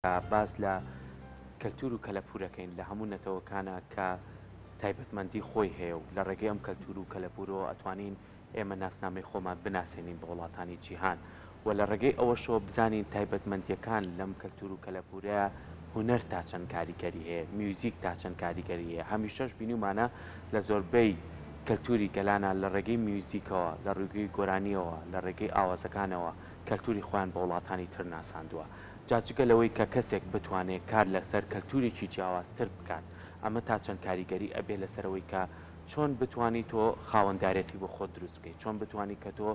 باس لە کەلتور و کەلەپورەکەین لە هەموو نەتەوەکانا کە تایبەتمەندی خۆی هەیە و لە ڕێگەی ئەم کەلتور و کەلەپورەوە ئەتوانین ئێمە ناسنامەی خۆمان بناسێنین بە وڵاتانی جیهان و لە ڕێگەی ئەوەشەوە بزانین تایبەتمەندیەکان لەم کەلتور و کەلەپورەیە هونەر تا چەند کاریگەری هەیە میوزیک تا چەند کاریگەری هەیە هەمیشەش بینیومانە لە زۆربەی کەلتوری گەلانا لە ڕێگەی میوزیکەوە لە ڕێگەی گۆرانیەوە لە ڕێگەی ئاوازەکانەوە کەلتوری خۆیان بە وڵاتانی تر ناساندووە. جا جگە لەوەی کە کەسێک بتوانێ کار لەسەر کەلتورێکی جیاوازتر بکات، ئەمە تا چەند کاریگەری ئەبێ لەسەر ئەوەی کە چۆن بتوانی تۆ خاوەندارێتی بۆ خۆت دروست بکەیت، چۆن بتوانی کە تۆ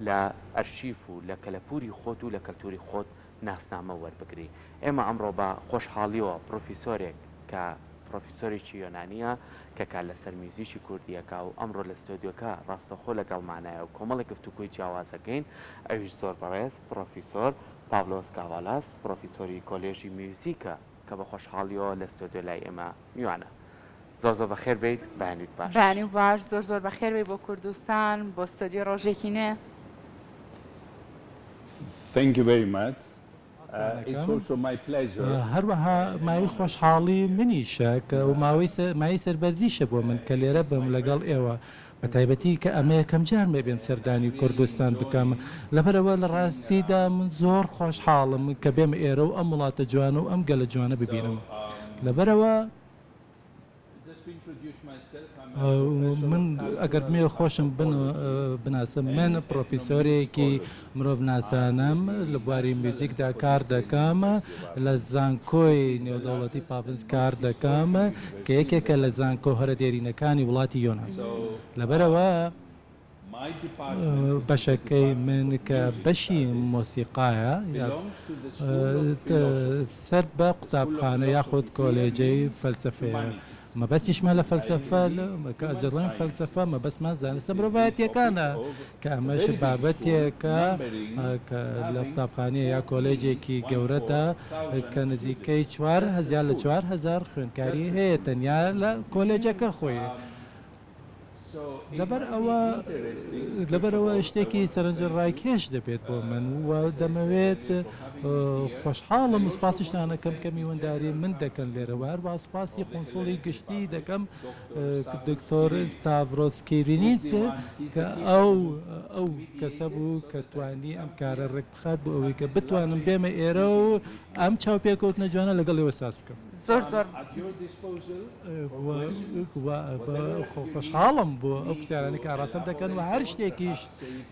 لە ئەرشیف و لە کەلەپوری خۆت و لە کەلتوری خۆت ناسنامە وەربگری. ئێمە ئەمڕۆ بە خۆشحاڵیەوە پڕۆفیسۆرێک کە پڕۆفیسۆرێکی یۆنانیە کە کار لەسەر میوزیکی کوردی ئەکا و ئەمڕۆ لە ستۆدیۆکە ڕاستەوخۆ لەگەڵمانایە و کۆمەڵێک گفتوگۆی جیاواز ئەکەین، ئەویش زۆر بەڕێز پڕۆفیسۆر پاڤلۆس کاڤالاس، پڕۆفیسۆری کۆلێژی میوزیکە کە بە خۆشحاڵیەوە لە ستۆدیۆ لای ئێمە میوانە. زۆر زۆر بەخێر بێیت، بەیانیت باش. بەیانی باش، زۆر زۆر بەخێر بێی بۆ کوردستان، بۆ ستۆدیۆی ڕۆژێکی نوێ. Thank you very much. دەکەم، هەروەها مایەی خۆشحاڵی منیشە کە و مایەی سەربەرزیشە بۆ من کە لێرە بم لەگەڵ ئێوە، بە تایبەتی کە ئەمە یەکەم جارمە بێم سەردانی کوردستان بکەم، لەبەرئەوە لە ڕاستیدا من زۆر خۆشحاڵم کە بێم ئێرە و ئەم وڵاتە جوانە و ئەم گەلە جوانە ببینم، لەبەرئەوە. من ئەگەر بمەوێت خۆشم بناسم، من پڕۆفیسۆرێکی مرۆڤناسانەم، لە بواری میوزیکدا کار دەکەم، لە زانکۆی نێودەوڵەتی پافنس کار دەکەم کە یەکێکە لە زانکۆ هەرە دێرینەکانی وڵاتی یۆنان. لەبەرئەوە بەشەکەی من کە بەشی مۆسیقایە سەر بە قوتابخانە یاخود کۆلێجەی فەلسەفەیە. مەبەستیشمان لە فەلسەفە کە دەڵێین فەلسەفە مەبەستمان زانستە مرۆڤایەتییەکانە کە ئەمەش بابەتێکە کە لە قوتابخانەیە یا کۆلێجێکی گەورەدا کە نزیکەی زیاد لە 4000 خوێندکاری هەیە تەنیا لە کۆلێجەکە خۆی. لەبەر ئەوە لەبەر ئەوە شتێکی سەرنجڕاکێش دەبێت بۆ من و دەمەوێت خۆشحاڵم و سوپاسیشتان ئەکەم کە میوانداری من دەکەن لێرە و هەروەها سوپاسی قونسوڵی گشتی دەکەم دکتۆر ستاڤرۆس کیرینیس کە ئەو ئەو کەسە بوو کە توانی ئەم کارە ڕێک بخات بۆ ئەوەی کە بتوانم بێمە ئێرە و ئەم چاوپێکەوتنە جوانە لەگەڵ ئێوە ساز بکەم. زۆر زۆر. خۆشحاڵم بۆ ئەو پرسیارانەی کە ئاراستەم دەکەن و هەر شتێکیش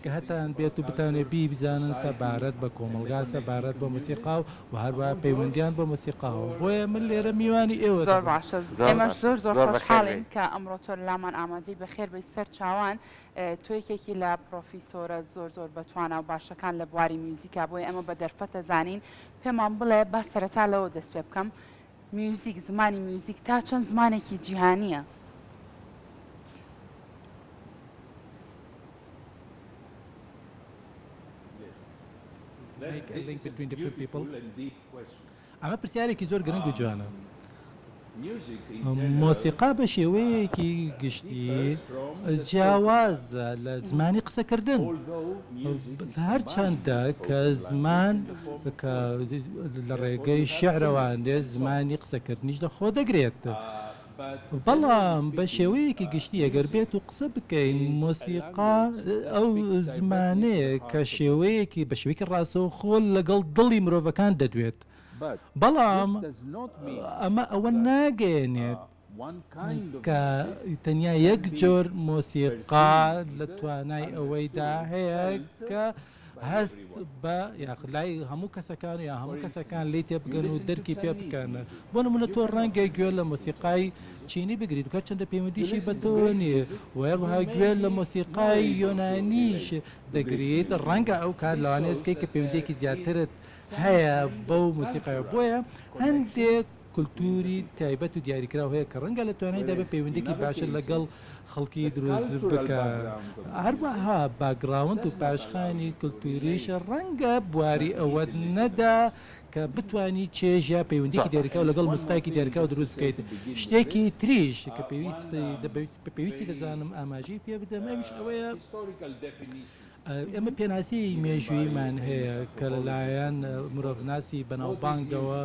کە هەتان بێت و بتانەوێت بیزانن سەبارەت بە کۆمەڵگا، سەبارەت بە مۆسیقا و هەروەها پەیوەندیان بە مۆسیقاوە. بۆیە من لێرە میوانی ئێوە زۆر دەبم. باشە زۆر ئێمەش باش زۆر زۆر زۆر بەخێر خۆشحاڵین بێی. کە ئەمڕۆ تۆ لامان ئامادەی بەخێر بێی سەر چاوان تۆ یەکێکی لە پڕۆفیسۆرە زۆر زۆر بەتوانا و باشەکان لە بواری میوزیکا بۆیە ئێمە بە دەرفەت دەزانین پێمان بڵێ با سەرەتا لەوە دەست پێ بکەم میوزیک زمانی میوزیک تا چەند زمانێکی جیهانییە؟ ئەمە پرسیارێکی زۆر گرنگ و جوانە. مۆسیقا بە شێوەیەکی گشتی جیاوازە لە زمانی قسەکردن، هەرچەندە کە زمان کە لە ڕێگەی شیعرەوە دێت زمانی قسەکردنیش لە خۆ دەگرێت، بەڵام بە شێوەیەکی گشتی ئەگەر بێت و قسە بکەین مۆسیقا ئەو زمانەیە کە شێوەیەکی بە شێوەیەکی ڕاستەوخۆ لەگەڵ دڵی مرۆڤەکان دەدوێت. بەڵام ئەمە ئەوە ناگەیەنێت کە تەنیا یەک جۆر مۆسیقا لە توانای ئەوەیدا هەیە کە هەست بە یاخود لای هەموو کەسەکان یا هەموو کەسەکان لێی تێبگەن و دەرکی پێ بکەن. بۆ نموونە تۆ ڕەنگە گوێ لە مۆسیقای چینی بگریت هەرچەندە پەیوەندیشی بە تۆوە نییە و هەروەها گوێ لە مۆسیقای یۆنانیش دەگریت، ڕەنگە ئەو کات لەوانەیە هەست بکەیت کە پەیوەندییەکی زیاترت هەیە بەو مۆسیقایەوە، بۆیە هەندێک کولتووری تایبەت و دیاریکراو هەیە کە ڕەنگە لە توانایدا بێت پەیوەندییەکی باشتر لەگەڵ خەڵکی دروست بکات، هەروەها باکگراوند و پاشخانی کولتووریش ڕەنگە بواری ئەوەت نەدا کە بتوانی چێژ یا پەیوەندییەکی زۆر باشە. دیاریکراو لەگەڵ مۆسیقایەکی دیاریکراو دروست بکەیت. شتێکی تریش کە پێویستی دەزانم ئاماژەی پێ بدەم ئەویش ئەوەیە، ئێمە پێناسەی مێژووییمان هەیە کە لەلایەن مرۆڤناسی بەناوبانگەوە.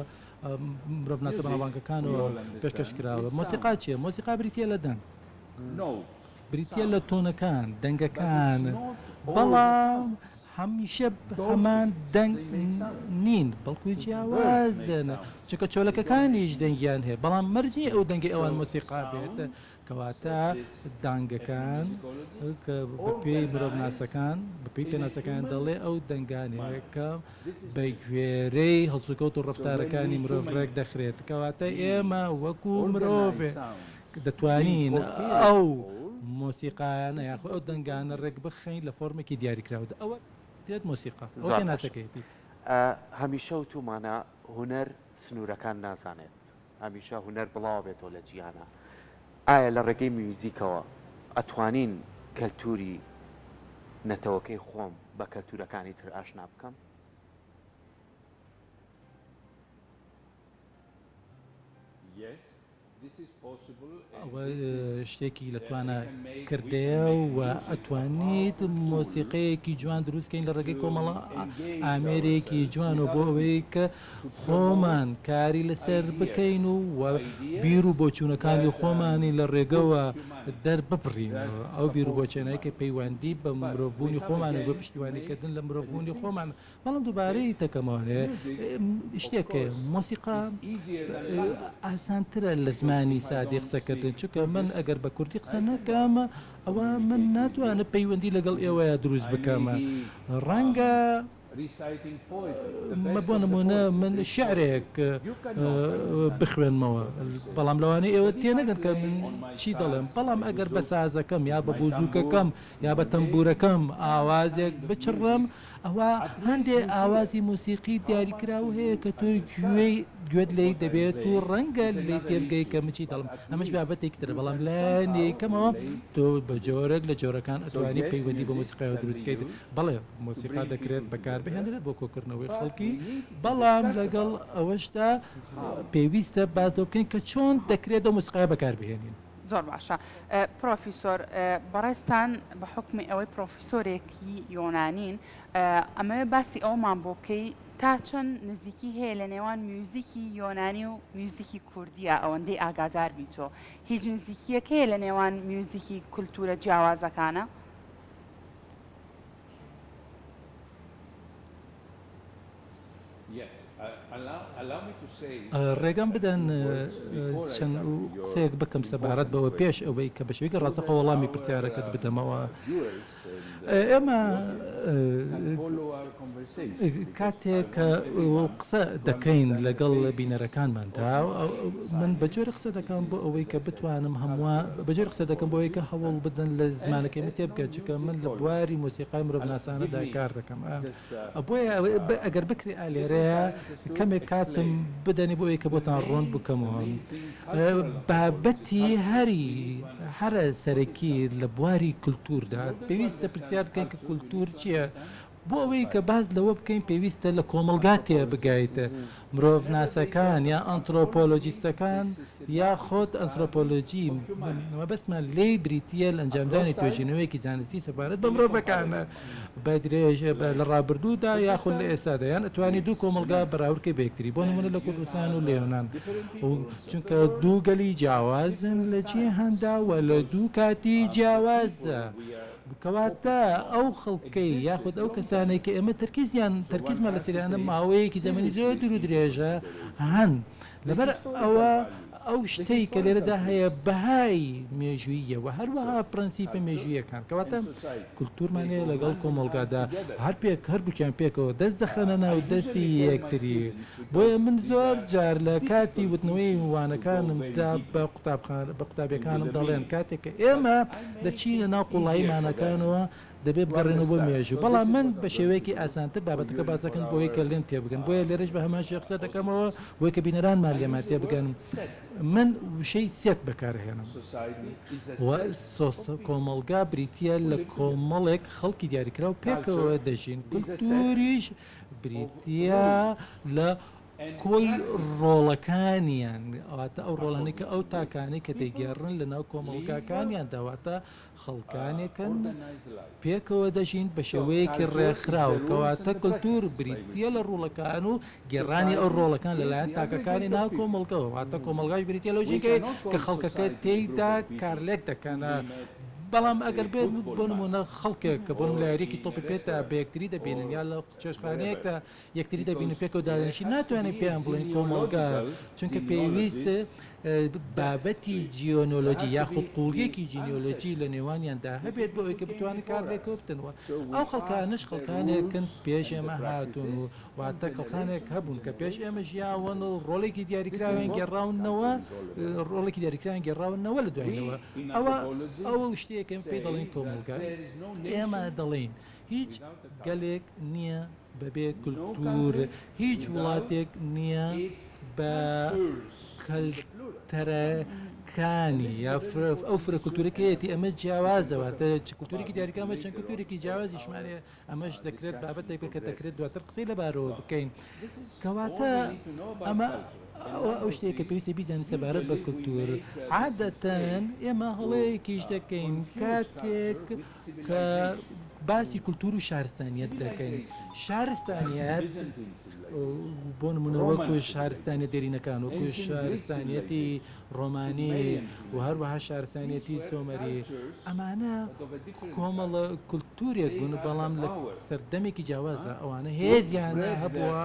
مرۆڤناسە بەناوبانگەکانەوە پێشکەش کراوە. مۆسیقا چییە؟ مۆسیقا بریتییە لە دەنگ. بریتییە لە تۆنەکان، دەنگەکان، بەڵام هەمیشە هەمان دەنگ نین، بەڵکو جیاوازن، چونکە چۆلەکەکانیش دەنگیان هەیە، بەڵام مەرج نییە ئەو دەنگەی ئەوان مۆسیقا بێت، کەواتە دانگەکان کە بەپێی مرۆڤناسەکان، بەپێی پێناسەکان دەڵێ ئەو دەنگانەیە کە بە گوێرەی هەڵسوکەوت و ڕەفتارەکانی مرۆڤ ڕێک دەخرێت، کەواتە ئێمە وەکو مرۆڤێک دەتوانین ئەو مۆسیقایانە یاخود ئەو دەنگانە ڕێک بخەین لە فۆرمێکی دیاریکراودا، ئەوە دێت مۆسیقا، ئەوە پێناسەکەیەتی. هەمیشە وتومانە هونەر سنوورەکان نازانێت، هەمیشە هونەر بڵاوەبێتەوە لە جیهانا، ئایا لە ڕێگەی میوزیکەوە ئەتوانین کەلتوری نەتەوەکەی خۆم بە کەلتورەکانی تر ئاشنا بکەم؟ ئەوە شتێکی لە توانا کردەیە و ئەتوانیت مۆسیقەیەکی جوان دروست کەین لە ڕێگەی کۆمەڵە ئامێرێکی جوان و بۆ ئەوەی کە خۆمان کاری لەسەر بکەین و بیر و بۆچوونەکانی خۆمانی لە ڕێگەوە دەرببڕین ئەو بیر و بۆچێنای کە پەیوەندی بە مرۆڤبوونی خۆمان و بە پشتیوانیکردن لە مرۆڤبوونی خۆمان بەڵام دووبارەی دەکەمەوە شتێک هەیە مۆسیقا ئاسانترە لە زمانی سادەی قسەکردن چونکە من ئەگەر بە کوردی قسە نەکەم ئەوە من ناتوانم پەیوەندی لەگەڵ ئێوەیا دروست بکەم ڕەنگە بۆ نمونە من شعرێک بخوێنمەوە بەڵام لەوانەیە ئێوە تێنەگەن کە من چی دەڵێم بەڵام ئەگەر بە سازەکەم یا بە بوزوکەکەم یا بە تەمبورەکەم ئاوازێک بچڕم ئەوا هەندێ ئاوازی مۆسیقی دیاریکراو هەیە کە تۆ گوێی گوێت لێی دەبێت و ڕەنگە لێی تێبگەی کە من چی دەڵێم، ئەمەش بابەتێکی ترە، بەڵام لایەنی کەمەوە تۆ بە جۆرێک لە جۆرەکان ئەتوانی پەیوەندی بە مۆسیقایەوە دروست بکەیت، بەڵێ مۆسیقا دەکرێت بەکاربهێنرێت بۆ کۆکردنەوەی خەڵکی، بەڵام لەگەڵ ئەوەشدا پێویستە باس لەوە بکەین کە چۆن دەکرێت ئەو مۆسیقایە بەکاربهێنین. زۆر باشە پرۆفیسۆر بەڕێزتان بە حوکمی ئەوەی پرۆفیسۆرێکی یۆنانین ئەمەوێ باسی ئەومان بۆ بکەی تا چەند نزیکی هەیە لە نێوان میوزیکی یۆنانی و میوزیکی کوردیە ئەوەندەی ئاگادار بی تۆ هیچ نزیکیەک هەیە لە نێوان میوزیکی کولتورە جیاوازەکانە؟ ڕێگەم بدەن چەند قسەیەک بکەم سەبارەت بەوە پێش ئەوەی کە بە شێوەیەکی ڕاستەوخۆ وەڵامی پرسیارەکەت بدەمەوە. ئێمە کاتێک کە قسە دەکەین لەگەڵ بینەرەکانماندا، من بە جۆرێک قسە دەکەم بۆ ئەوەی کە بتوانم هەمووان بە جۆرێک قسە دەکەم بۆ ئەوەی کە هەوڵ بدەن لە زمانەکەی من تێبگەن، چونکە من لە بواری مۆسیقای مرۆڤناسانەدا کار دەکەم. بۆیە ئەگەر بکرێ ئا لێرەیە کەمێک کاتم بدەنێ بۆ ئەوەی کە بۆتان ڕوون بکەمەوە. بابەتی هەری هەرە سەرەکی لە بواری کولتووردا پێویستە پرسیار بکەین کە کولتوور چییە؟ بۆ ئەوەی کە باس لەوە بکەین پێویستە لە کۆمەڵگا تێبگەیت. مرۆڤناسەکان یا ئەنترۆپۆلۆجیستەکان یاخود ئەنترۆپۆلۆجی مەبەستمان لێی بریتییە لە ئەنجامدانی توێژینەوەیەکی زانستی سەبارەت بە مرۆڤەکان بە درێژ لە ڕابردوودا یاخود لە ئێستادا یان ئەتوانی دوو کۆمەڵگا بەراورد کەی بە یەکتری بۆ نموونە لە کوردستان و لە یۆنان چونکە دوو گەلی جیاوازن لە جیهاندا و لە دوو کاتی جیاوازدا. کەواتە ئەو خەڵکەی یاخود ئەو کەسانەی کە ئێمە تەرکیزیان تەرکیزمان لەسەریانە ماوەیەکی زەمەنی زۆر دوور و درێژە هەن لەبەر ئەوە ئەو شتەی کە لێرەدا هەیە بەهای مێژووییە و هەروەها پرەنسیپە مێژوویەکان کەواتە کولتوورمان هەیە لەگەڵ کۆمەڵگادا هەر پێک هەردووکیان پێکەوە دەست دەخەنە ناو دەستی یەکتری بۆیە من زۆر جار لە کاتی وتنەوەی وانەکانمدا بە قوتابخانە بە قوتابیەکانم دەڵێم کاتێک کە ئێمە دەچینە ناو قوڵایی ماناکانەوە دەبێت بگەڕێنەوە بۆ مێژوو بەڵام من بە شێوەیەکی ئاسانتر بابەتەکە باس دەکەم بۆ ئەوەی کە لێم تێبگەن بۆیە لێرەش بە هەمان شێوە قسە دەکەمەوە بۆی کە بینەرانمان لێمان تێبگەن من وشەی سێت بەکارهێنم و کۆمەڵگا بریتییە لە کۆمەڵێک خەڵکی دیاریکراو پێکەوە دەژین کولتووریش بریتییە لە. کۆی ڕۆڵەکانیان، واتە ئەو ڕۆڵانەی کە ئەو تاکانەی کە دەیگێڕن لە ناو کۆمەڵگاکانیاندا، واتە خەڵکانێکن پێکەوە دەژین بە شێوەیەکی ڕێکخراو، کەواتە کولتوور بریتییە لە ڕوڵەکان و گێڕانی ئەو ڕۆڵەکان لەلایەن تاکەکانی ناو کۆمەڵگەوە، واتە کۆمەڵگاش بریتییە لەو ژینگەیەی کە خەڵکەکە تێیدا کارلێک دەکەن. بەڵام ئەگەر بێت بۆ نموونە خەڵکێک کە بۆ نموونە لە یارییەکی تۆپی پێدا بە یەکتری دەبینن یا لە چێشتخانەیەکدا یەکتری دەبینن پێکەوە دادەنیشین ناتوانین پێیان بڵێین کۆمەڵگا چونکە پێویست بابەتی جیۆنۆلۆجی یاخود قوڵیەکی جینیۆلۆجی لە نێوانیاندا هەبێت بۆ ئەوەی کە بتوانن کارلێکەوە بکەن و ئەو خەڵکانەش خەڵکانێکن پێش ئێمە هاتوون و واتە خەڵکانێک هەبوون کە پێش ئێمە ژیاون و ڕۆڵێکی دیاریکراویان گێڕاونەوە ڕۆڵێکی دیاریکراویان گێڕاونەوە لە دواینەوە ئەوە ئەو شتەیە کە پێی دەڵێین کۆمەڵگا ئێمە دەڵێین هیچ گەلێک نییە بەبێ کولتوور، هیچ وڵاتێک نییە بە کەلتەرەکانی یا ئەو فرە کولتوورەکەیەتی، ئەمە جیاوازە، واتە چ کولتوورێکی دیاریکراو ئەمە چەند کولتوورێکی جیاوازیشمان هەیە، ئەمەش دەکرێت بابەتێک بێت کە دەکرێت دواتر قسەی لەبارەوە بکەین. کەواتە ئەمە ئەو شتەیە کە پێویستە بیزانین سەبارەت بە کولتوور. عادەتەن ئێمە هەڵەیەکیش دەکەین کاتێک کە باسی کولتوور و شارستانیەت دەکەین، شارستانیەت بۆ نموونە وەکو شارستانیە دێرینەکان، وەکو شارستانیەتی ڕۆمانی و هەروەها شارستانیەتی سۆمەری، ئەمانە کۆمەڵە کولتوورێک بوون، بەڵام لە سەردەمێکی جیاوازدا ئەوانە هێزیان هەبووە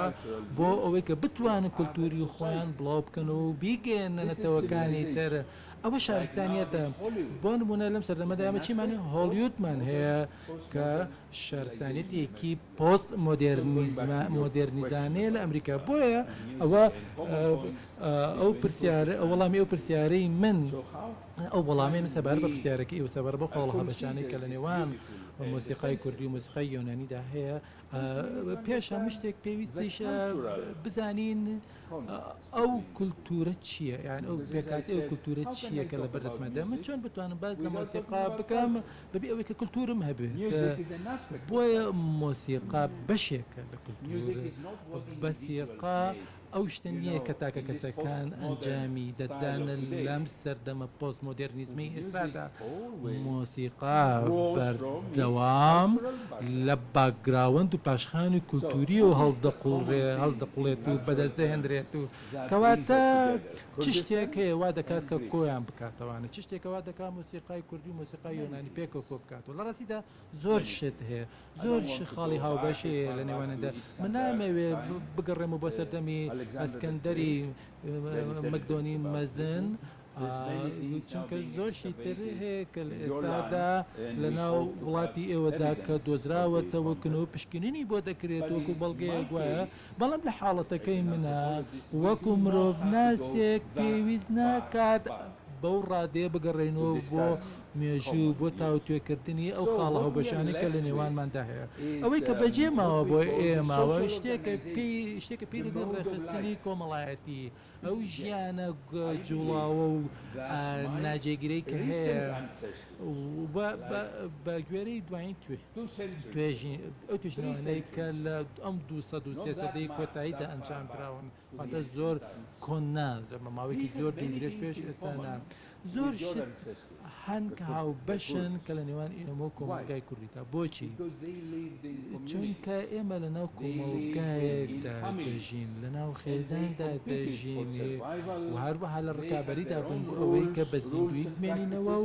بۆ ئەوەی کە بتوانن کولتووری خۆیان بڵاو بکەنەوە و بیگەیەننە نەتەوەکانی تر. ئەوە شارستانیەتە. بۆ نموونە لەم سەردەمەدا ئێمە چیمان هەیە؟ هۆڵیوودمان هەیە کە شارستانیەتێکی پۆست مۆدێرنیزانەیە لە ئەمریکا. بۆیە ئەوە ئەو پرسیارە، وەڵامی ئەو پرسیارەی من، ئەو وەڵامەی من سەبارەت بە پرسیارەکەی ئێوە سەبارەت بەو خاڵە هاوبەشانەی کە لە نێوان مۆسیقای کوردی و مۆسیقای یۆنانیدا هەیە، پێش هەموو شتێک پێویستیشە بزانین ئەو کولتوورە چییە؟ یان ئەو پێکهاتەی ئەو کولتوورە چییە کە لە بەردەستماندا؟ من چۆن بتوانم باس لە مۆسیقا بکەم بەبێ ئەوەی کە کولتوورم هەبێت؟ بۆیە مۆسیقا بەشێکە لە کولتوور. مۆسیقا ئەو شتە نییە کە تاکە کەسەکان ئەنجامی دەدەن لەم سەردەمە پۆستمۆدێرنیزمەی ئێستادا. مۆسیقا بەردەوام لە باکگراوەند و پاشخانی کولتوورییەوە هەڵدەقوڵێت و بەدەست دەهێنرێت و کەواتە چ شتێک هەیە وا دەکات کە کۆیان بکاتەوانە؟ چ شتێکە وا دەکات مۆسیقای کوردی و مۆسیقای یۆنانی پێکەوە کۆ بکاتەوە؟ لە ڕاستیدا زۆر شت هەیە، زۆر خاڵی هاوبەش هەیە لە نێوانیاندا. من نامەوێت بگەڕێمەوە بۆ سەردەمی ئەسکەندەری مەکدۆنی مەزن، چونکە زۆر شتی تر هەیە کە لە ئێستادا لە ناو وڵاتی ئێوەدا کە دۆزراوەتەوە و پشکنینی بۆ دەکرێت وەکو بەڵگەیەک وایە، بەڵام لە حاڵەتەکەی منا وەکو مرۆڤناسێک پێویست ناکات بەو ڕادەیە بگەڕێینەوە بۆ مێژوو بۆ تاوتوێکردنی ئەو خاڵە هاوبەشانەی کە لە نێوانماندا هەیە. ئەوەی کە بەجێ ماوە بۆ ئێمە شتێکە پێی شتێکە پێی دەڵێن ڕێکخستنی کۆمەڵایەتی. ئەو ژیانە جوڵاوە و ناجێگیرەی کە هەیە بە گوێرەی دوایین ئەو توێژینەوانەی کە لە ئەم 203 سەدەی کۆتاییدا ئەنجام دراون، واتە زۆر کۆن نا، ماوەیەکی زۆر دوور درێژ پێش ئێستا نا، زۆر شت هەن کە هاوبەشن کە لە نێوان ئێمە و کۆمەڵگای کوردیدا. بۆچی؟ چونکە ئێمە لە ناو کۆمەڵگایەکدا دەژین، لە ناو خێزاندا دەژین و هەروەها لە ڕکابەریدا بووین بۆ ئەوەی کە بە زیندوویی بمێنینەوە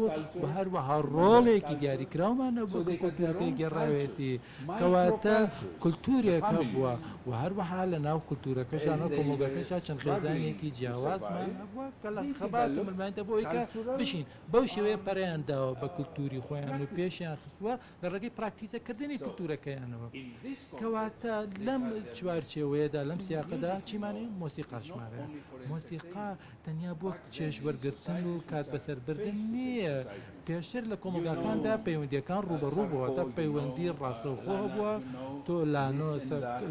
و هەروەها ڕۆڵێکی دیاریکراومان هەبووە کە کولتوورەکەی گێڕاوێتی. کەواتە کولتوورێک هەبووە و هەروەها لە ناو کولتوورەکەشدا، ناو کۆمەڵگاکەشدا چەند خێزانێکی جیاوازمان هەبووە کە لە خەبات و ململانێدا بۆ ئەوەی کە بژین، بەو شێوەیە پەرەیان داوە بە کولتووری خۆیان و پێشیان خستووە لە ڕێگەی پراکتیزەکردنی کولتوورەکەیانەوە. کەواتە لەم چوارچێوەیەدا، لەم سیاقەدا چیمان هەیە؟ مۆسیقاشمان هەیە. مۆسیقا تەنیا بۆ چێژوەرگرتن و کات بەسەربردن نییە. پێشتر لە کۆمەڵگاکاندا پەیوەندییەکان ڕووبەڕوو بووە، واتە پەیوەندی ڕاستەوخۆ هەبووە، تۆ لانۆ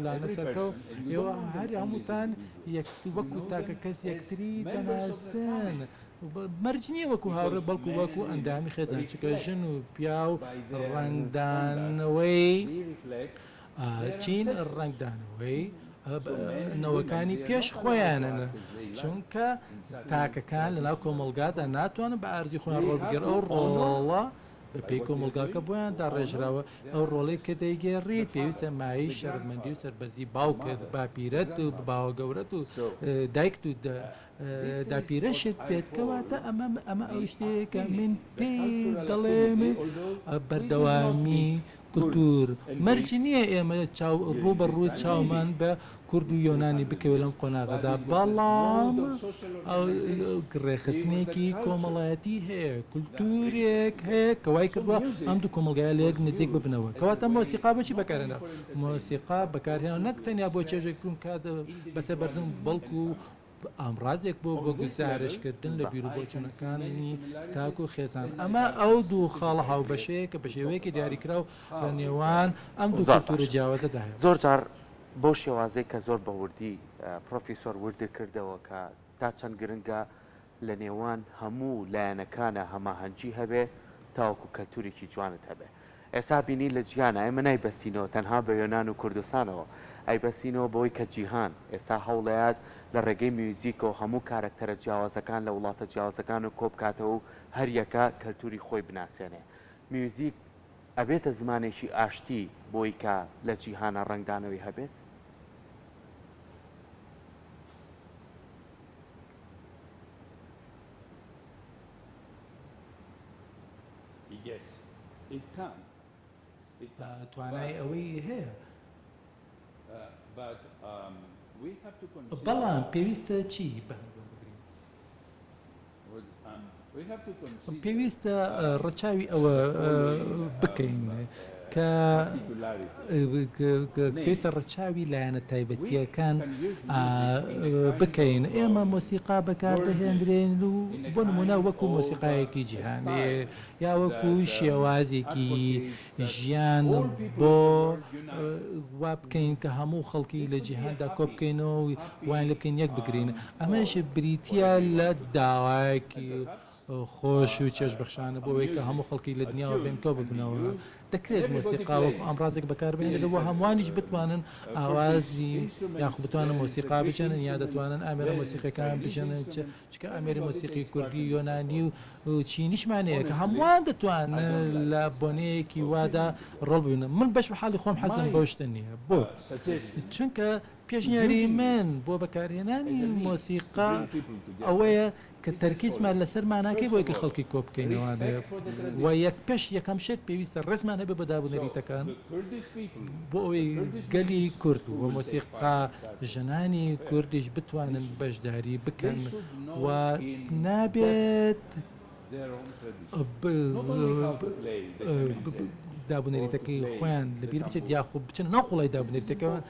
لانە سەرکەو، ئێوە هەر هەمووتان وەکو تاکە کەس یەکتری دەناسن، مەرج نییە وەکو هاوڕێ بەڵکو وەکو ئەندامی خێزان، چونکە ژن و پیاو ڕەنگدانەوەی چین؟ ڕەنگدانەوەی. نەوەکانی پێش خۆیانن، چونکە تاکەکان لەناو کۆمەڵگادا ناتوانن بە ئارەزووی خۆیان ڕۆڵ بگێڕن، ئەو ڕۆڵە بەپێی کۆمەڵگاکە بۆیان داڕێژراوە، ئەو ڕۆڵەی کە دەیگێڕیت پێویستە مایەی شەرەفمەندی و سەربەرزی باوکت، باپیرەت و باوەگەورەت و دایکت و داپیرەشت بێت، کەواتە ئەمە ئەمە ئەو شتەیە کە من پێی دەڵێم بەردەوامی کولتوور. مەرج نییە ئێمە چاو ڕوو بە ڕوو چاومان بە کورد و یۆنانی بکەوێت لەم قۆناغەدا، بەڵام ڕێکخستنێکی کۆمەڵایەتی هەیە، کولتوورێک هەیە کە وای کردووە ئەم دوو کۆمەڵگایە لەیەک نزیک ببنەوە. کەواتە مۆسیقا بۆچی بەکارهێنرا؟ مۆسیقا بەکارهێنرا نەک تەنیا بۆ چێژێکردن کات بەسەربردن، بەڵکو ئامڕازێک بووە بۆ گوزارشتکردن لە بیروبۆچوونەکانی تاک و خێزان. ئەمە ئەو دوو خاڵە هاوبەشەیە کە بە شێوەیەکی دیاریکراو لە نێوان ئەم دوو زۆر کولتوورە باشە. جیاوازەدا هەیە. زۆر جار بەو شێوازەی کە زۆر بە وردی پڕۆفیسۆر وردت کردەوە کە تا چەند گرنگە لە نێوان هەموو لایەنەکانا هەماهەنگی هەبێ تاوەکو کەلتورێکی جوانت هەبێ. ئێستا بینی لە جیهانا ئێمە نایبەستینەوە تەنها بە یۆنان و کوردستانەوە ئەیبەستینەوە بەوەی کە جیهان ئێستا هەوڵەیات لە ڕێگەی میوزیکەوە هەموو کارەکتەرە جیاوازەکان لە وڵاتە جیاوازەکان و کۆبکاتەوە و هەریەکە کەلتوری خۆی بناسێنێ میوزیک ئەبێتە زمانێکی ئاشتی بۆی کە لە جیهانا ڕەنگدانەوەی هەبێت؟ توانای ئەوەی هەیە. بەڵام پێویستە چی بەهەند وەربگرین؟ پێویستە ڕەچاوی ئەوە بکەین کە پێویستە ڕەچاوی لایەنە تایبەتییەکان بکەین. ئێمە مۆسیقا بەکاردەهێنرێن و بۆ نموونە وەکو مۆسیقایەکی جیهانی یا وەکو شێوازێکی ژیان بۆ وا بکەین کە هەموو خەڵکی لە جیهاندا کۆبکەینەوە و وایان لێ بکەین یەک بگرین. ئەمەش بریتییە لە داوایەکی خۆش و چێژبەخشانە بۆ ئەوەی کە هەموو خەڵکی لە دنیاوە بێن کۆببنەوە. دەکرێت مۆسیقا وەکو ئامڕازێک بەکاربهێنرێت و هەمووانیش بتوانن ئاوازی یاخود بتوانن مۆسیقا بژەنن یا دەتوانن ئامێرە مۆسیقیەکان بژەنن چونکە ئامێری مۆسیقی کوردی، یۆنانی و چینیشمان هەیە کە هەمووان دەتوانن لە بۆنەیەکی وادا ڕۆڵ ببینن. من بەش بە حاڵی خۆم حەزم بەو شتە نییە. بۆ؟ چونکە پێشنیاری من بۆ بەکارهێنانی مۆسیقا ئەوەیە کە تەرکیزمان لەسەر ماناکەی بۆ کە خەڵکی کۆ بکەینەوە و یەک پێش یەکەم شت پێویستە ڕێزمان هەبێ بۆ دابونەریتەکان بۆ ئەوەی گەلی کورد و مۆسیقا ژەنانی کوردیش بتوانن بەشداری بکەن و نابێت دابونەریتەکەی خۆیان لەبیر بچێت یاخود بچنە ناو قوڵای دابونەریتەکەوە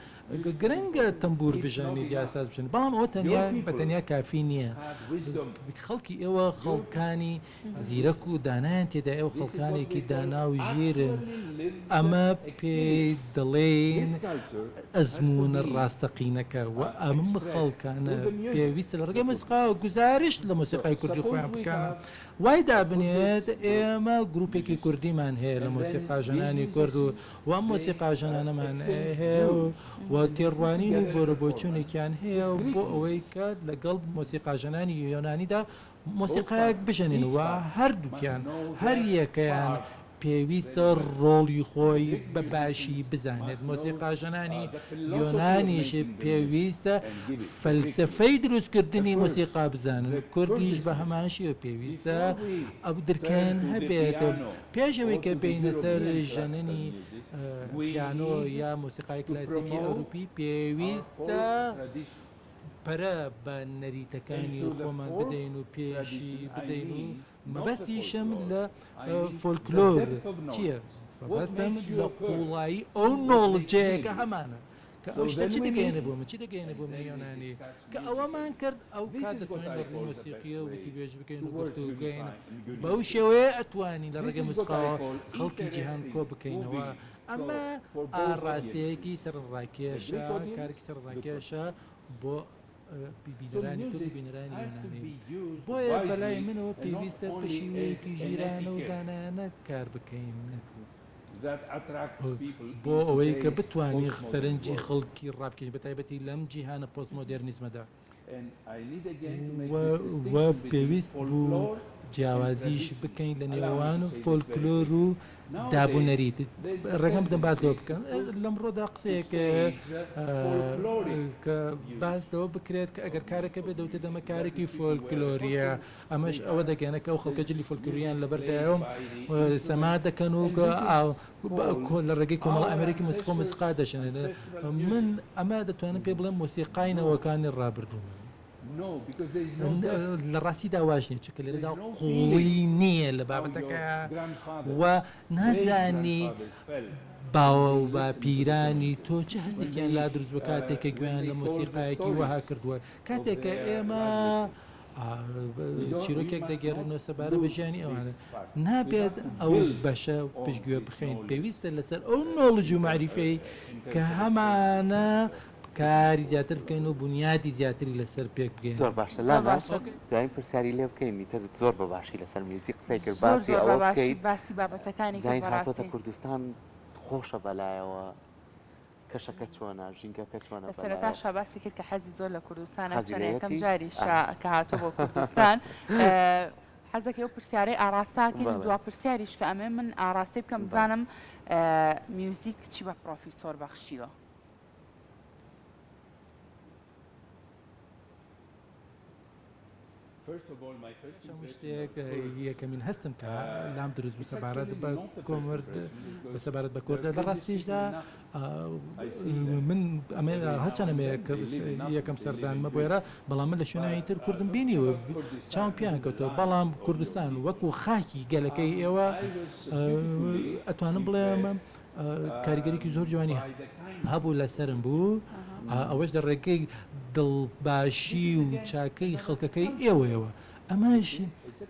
گرنگە تەمبوور بژەنیت یا ساز بژەنیت بەڵام ئەوە تەنیا بە تەنیا کافی نییە خەڵکی ئێوە خەڵکانی زیرەک و دانایان تێدا ئێوە خەڵکانێکی دانا و ژیرن ئەمە پێی دەڵێین ئەزموونە ڕاستەقینەکە و ئەم خەڵکانە پێویستە لە ڕێگەی مۆسیقاوە گوزارشت لە مۆسیقای کوردی خۆیان بکەن وای دابنێت ئێمە گروپێکی کوردیمان هەیە لە مۆسیقاژەنانی کورد و و ئەم مۆسیقاژەنانەمان هەیە و تێڕوانین و بۆرەبۆچوونێکیان هەیە بۆ ئەوەی کە لەگەڵ مۆسیقاژەنانی یۆنانیدا مۆسیقایەک بژەنین و هەردووکیان هەر یەکەیان پێویستە ڕۆڵی خۆی بە باشی بزانێت، مۆسیقاژەنانی یۆنانیش پێویستە فەلسەفەی دروستکردنی مۆسیقا بزانن، کوردیش بە هەمان شێوە پێویستە ئەو درکەیان هەبێت. پێش ئەوەی کە بێینە سەر ژەننی پیانۆ یا مۆسیقای کلاسیکی ئەوروپی پێویستە پەرە بە نەریتەکانی خۆمان بدەین و پێشی بدەین و مەبەستیشم لە فۆلکلۆر چییە؟ مەبەستم لە قووڵایی ئەو knowledge ەیە کە هەمانە. کە ئەو شتە چ دەگەیەنێ بۆ من، چی دەگەیەنێ بۆ منی یۆنانی؟ کە ئەوەمان کرد ئەو کات دەتوانین لە ڕووی مۆسیقییەوە وتووێژ بکەین و گفتوگۆ بکەین. بەو شێوەیە ئەتوانین لە ڕێگەی مۆسیقاوە خەڵکی جیهان کۆ بکەینەوە. ئەمە ئاڕاستەیەکی سەرنجڕاکێشە، کارێکی سەرنجڕاکێشە بۆ بینەرانی کورد و بینەرانی یۆنانی. بۆیە بەلای منەوە پێویستە بە شیوەیەکی ژیرانە و دانایانە کار بکەین. بۆ ئەوەی کە بتوانی سەرنجی خەڵکی ڕابکێشی بەتایبەتی لەم جیهانە پۆستمۆدێرنیزمەدا. و پێویست بوو جیاوازیش بکەین لە نێوان فۆلکلۆر و داب و نەریت. ڕێگەم بدەن باس لەوە بکەم. لەمڕۆدا قسەیەک کە باس لەوە بکرێت کە ئەگەر کارێک هەبێت دەوترێت ئەمە کارێکی فۆلکلۆرییە. ئەمەش ئەوە دەگەیەنێت کە ئەو خەڵکە جلی فۆلکلۆرییان لەبەردایە و سەما دەکەن و لە ڕێگەی کۆمەڵە ئامێرێکی مۆسیقا و مۆسیقا دەژەنن. من ئەمە دەتوانم پێ بڵێم مۆسیقای نەوەکانی ڕابردوومن. لە ڕاستیدا واش نییە، چونکە لێرەدا قووڵی نییە لە بابەتەکە و نازانی باوەوباپیرانی تۆ چ هەستێکیان لا دروست بووە کاتێک کە گوێیان لە مۆسیقایەکی وەها کردووە. کاتێک کە ئێمە چیرۆکێک دەگێڕینەوە سەبارەت بە ژیانی ئەوانە، نابێت ئەو بەشە پشتگوێ بخەین، پێویستە لەسەر ئەو knowledge و مەعریفەی کە هەمانە کاری زیاتر بکەین و بونیادی زیاتری لەسەر پێک بگەین. زۆر باشە لانا دوایین پرسیاری لێ بکەین ئیتر زۆر بە باشی لەسەر میوزیک قسەی کرد باسی ئەوە بکەیت باسی بابەتەکانی زین هاتۆتە کوردستان خۆشە بەلایەوە کەشەکە چۆنە ژینگەکە چۆنە لە سەرەتاشا باسی کرد کە حەزی زۆر لە کوردستانە چەند یەکەم جاریشە کە هاتووە بۆ کوردستان حەزەکەی ئەو پرسیارەی ئاراستاکەین و دوا پرسیاریش کە ئەمێ من ئاراستەی بکەم بزانم میوزیک چی بە پرۆفیسۆر بەخشیوە. هەموو شتێک یەکەمین هەستم کە لام دروست بوو سەبارەت بە کۆمرد سەبارەت بە کوردە لە ڕاستیشدا من ئەمە هەرچەند ئەمە یەکەم سەردانمە بۆ ئێرە بەڵام من لە شوێنانی تر کوردم بینیوە چاوم پێیان کەوتەوە بەڵام کوردستان وەکو خاکی گەلەکەی ئێوە ئەتوانم بڵێم کاریگەریی زۆر جوانی هەبوو لەسەرم بوو، ئەوەش لە ڕێگەی دڵباشی و چاکەی خەڵکەکەی ئێوەیەوە. ئەمەش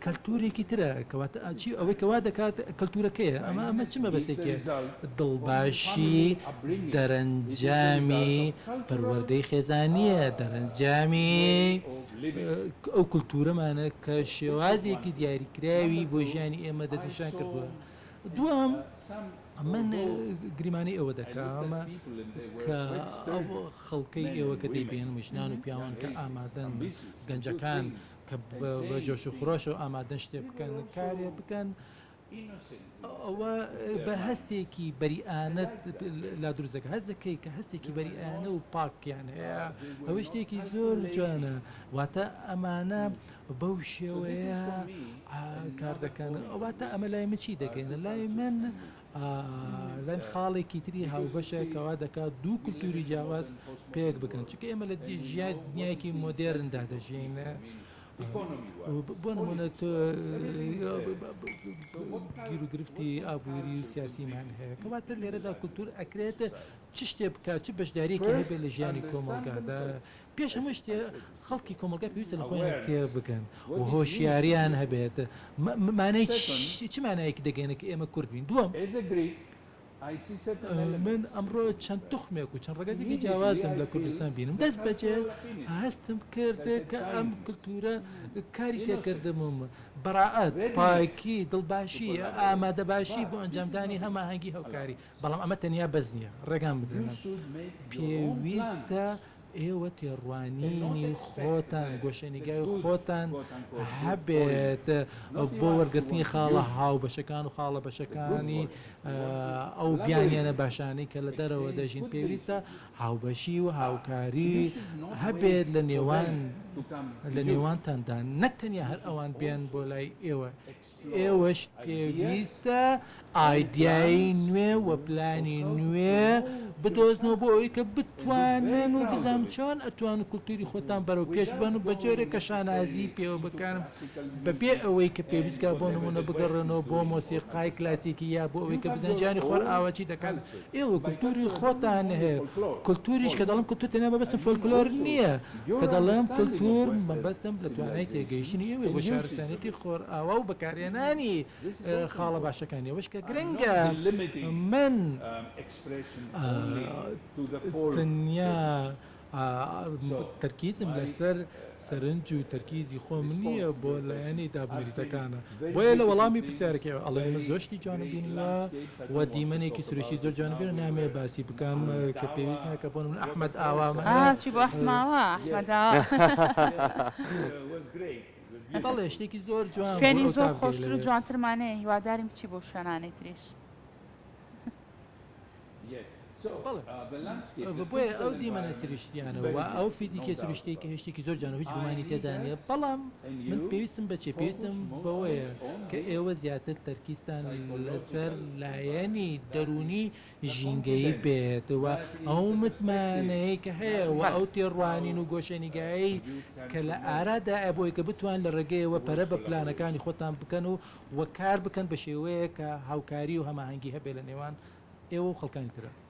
کەلتوورێکی ترە، کەواتە چی ئەوەی کە وا دەکات کەلتوورەکەیە. ئەمە ئەمە چ مەبەستێکیە؟ دڵباشی دەرەنجامی پەروەردەی خێزانییە، دەرەنجامی ئەو کولتوورەمانە کە شێوازێکی دیاریکراوی بۆ ژیانی ئێمە دەستنیشان کردووە. دووەم، من گریمانەی ئەوە دەکەم کە ئەو خەڵکەی ئێوە کە دەیبینم ژنان و پیاوان کە ئامادەن، گەنجەکان کە بە جۆش و خرۆشەوە ئامادەن شتێ بکەن، کارێ بکەن، ئەوە بە هەستێکی بەریئانە لا دروست دەکات. هەست دەکەی کە هەستێکی بەریئانە و پاکیان هەیە، ئەوە شتێکی زۆر جوانە. واتە ئەمانە بەو شێوەیە کار دەکەن واتە ئەمە لای من چی دەگەێنە لای من لای خاڵێکی تری هاوبەشە کەوا دەکات دوو کولتوری جیاواز پێک بکەن چونکە ئێمە لە ژیان دنیایەکی مۆدێرندا دەژین بۆ نمونە گیروگرفتی ئابووری و سیاسیمان هەیە کەواتە لێرەدا کولتور ئەکرێت چ شتێ بکات چ بەشداریەکی هەبێت لە ژیانی کۆمەڵگادا پێش هەموو شتێ خەڵکی کۆمەڵگا پێویستە لە خۆیان تێبگەن و هۆشیاریان هەبێت مانای چ مانایەکی دەگەیەنێت کە ئێمە کورد بین؟ دووەم، من ئەمڕۆ چەند توخمێک و چەند ڕەگەزێکی جیاوازم لە کوردستان بینم دەست بەجێ هەستم کرد کە ئەم کلتورە کاری تێکردم و بەڕائەت، پاکی، دڵباشی، ئامادەباشی بۆ ئەنجامدانی هەماهەنگی هاوکاری، بەڵام ئەمە تەنیا بەس نییە، ڕێگام بدەن پێویستە ئێوە تێڕوانینی خۆتان، گۆشەنیگای خۆتان هەبێت بۆ وەرگرتنی خاڵە هاوبەشەکان و خاڵە بەشەکانی ئەو بیانیانە باشانەی کە لە دەرەوە دەژین. پێویستە هاوبەشی و هاوکاری هەبێت لە نێوان لە نێوانتاندا، نەک تەنیا هەر ئەوان بێن بۆ لای ئێوە. ئێوەش پێویستە ئایدیای نوێ و پلانی نوێ بدۆزنەوە بۆ ئەوەی کە بتوانن و بزانن چۆن ئەتوانن کولتوری خۆتان بەرەو پێش بەن و بە جۆرێک کە شانازی پێوە بکەن بەبێ ئەوەی کە پێویست کا بۆ نمونە بگەڕێنەوە بۆ مۆسیقای کلاسیکی یا بۆ ئەوەی کە بزانن جیهانی خۆرئاوا چی دەکات ئێوە کولتوری خۆتان هەیە، کولتوریش کە دەڵێم کولتور تەنیا مەبەستم فۆلکلۆر نییە، کە دەڵێم کولتور مەبەستم لە توانای تێگەیشتنی ئێوەیە بۆ شارستانیەتی خۆرئاوا و بەکارهێنانی خاڵە باشەکانی، ئەوەش کە گرنگە من تەنیا تەرکیزم لەسەر. سەرنج و تەرکیزی خۆم نییە بۆ لایەنی دابونەریتەکانە. بۆیە لە وەڵامی پرسیارەکەی ئەوە ئەڵێم من زۆر شتی جوانم بینیوە و دیمەنێکی سروشتی زۆر جوانم بینیوە نامەوێت باسی بکەم کە پێویست ناکە بۆ نمونە ئەحمەد ئاوامان ئا چی بۆ ئەحماوە ئەحمەد ئاوا. بەڵێ شتێکی زۆر جوان بوو شوێنی ئەو زۆر تاڤگەی خۆشتر و لەوێ. جوانترمان هەیە هیوادارین بچی بۆ شوێنانەی تریش. بەڵێ بۆیە ئەو دیمەنە سروشتیانە و ئەو فیزیکیە سروشتیەی کە شتێکی زۆر جوانە و هیچ گومانی تێدا نییە، بەڵام من پێویستم بە چیە؟ پێویستم بەوەیە کە ئێوە زیاتر تەرکیزتان لەسەر لایەنی دەروونی ژینگەیی بێت و ئەو متمانەیەی کە هەیە و ئەو تێڕوانین و گۆشەنیگایەی کە لە ئارادایە بۆی کە بتوان لە ڕێگەیەوە پەرە بە پلانەکانی خۆتان بکەن و و کار بکەن بە شێوەیەک کە هاوکاری و هەماهەنگی هەبێت لە نێوان ئێوە و خەڵکانی ترا.